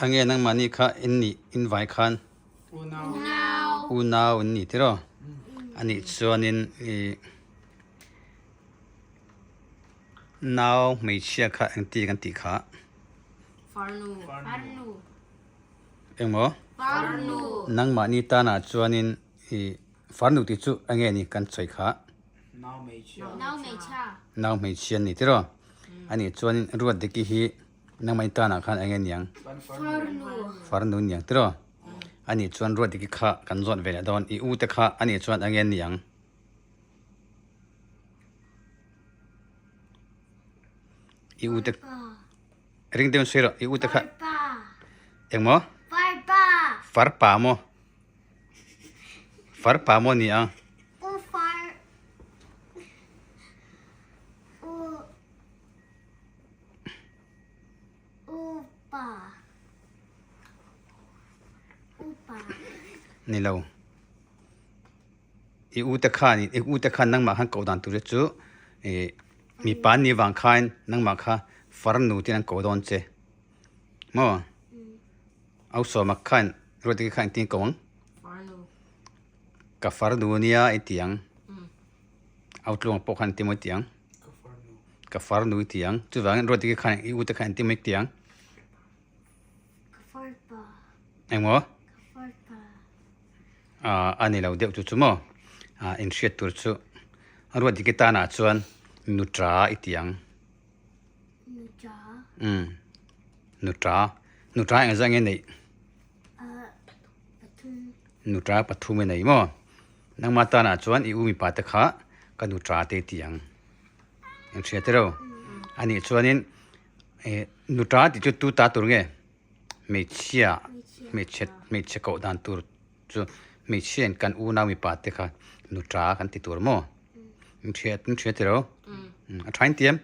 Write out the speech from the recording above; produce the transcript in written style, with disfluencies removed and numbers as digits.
Ange nangmahni kha in nih in vai khan unau in ni tiraw? Anih chuanin ih nau hmeichhia kha engti kan tih kha? Engmaw? Nangmahni tanah chuanin ih farnu tih chu enge ni kan sawi kha? Nau hmeichhia an ni tiraw? Anih chuanin Ruatdiki hi Nangmah i tanah khan eng nge niang? Farnu niang tiraw? Anih chuan Ruatdiki kha kan zawt ve leh dawn. I u te kha anih chuan eng nge niang? I u te ring deuhin sawi rawh. I u te kha engmaw? Farpa maw? Farpa maw ni ang? Ni lo. I u te khan i u te khan nangmah khan koh dan tur che chu ih mipa an nih vang khan nangmah kha farnu tiin an ko dawn che. Maw? Au sawma khan Ruatdiki khan engtin ko ang? Ka farnu ania i ti ang. Au tluang pawh khan engtin maw i ti ang? Ka farnu i ti ang. Chuvangin Ruatdiki khan i ute khan engtin maw i ti ang? Ka farpa. Engmaw? Ka farpa. Ah, a ni lo deuh chu chu maw? Ah, inhriat tur chu Ruatdiki tanah chuan nutra i ti ang. Nutra? Umm, nutra. Nutra engzah nge neih? Ah, pathum. Nutra pathum i nei maw? Nangmah tanah chuan i u mipa te kha ka nutra te i ti ang. Eng hria te ro. Anih chuanin eh nutra tih chu tu ta tur nge? Hmeichhia hmeichhe hmeichhe koh dan tur chu hmeichhia in kan unau mipa te kha nutra kan ti tur maw? Eng hria eng hria te ro. A tha in ti em?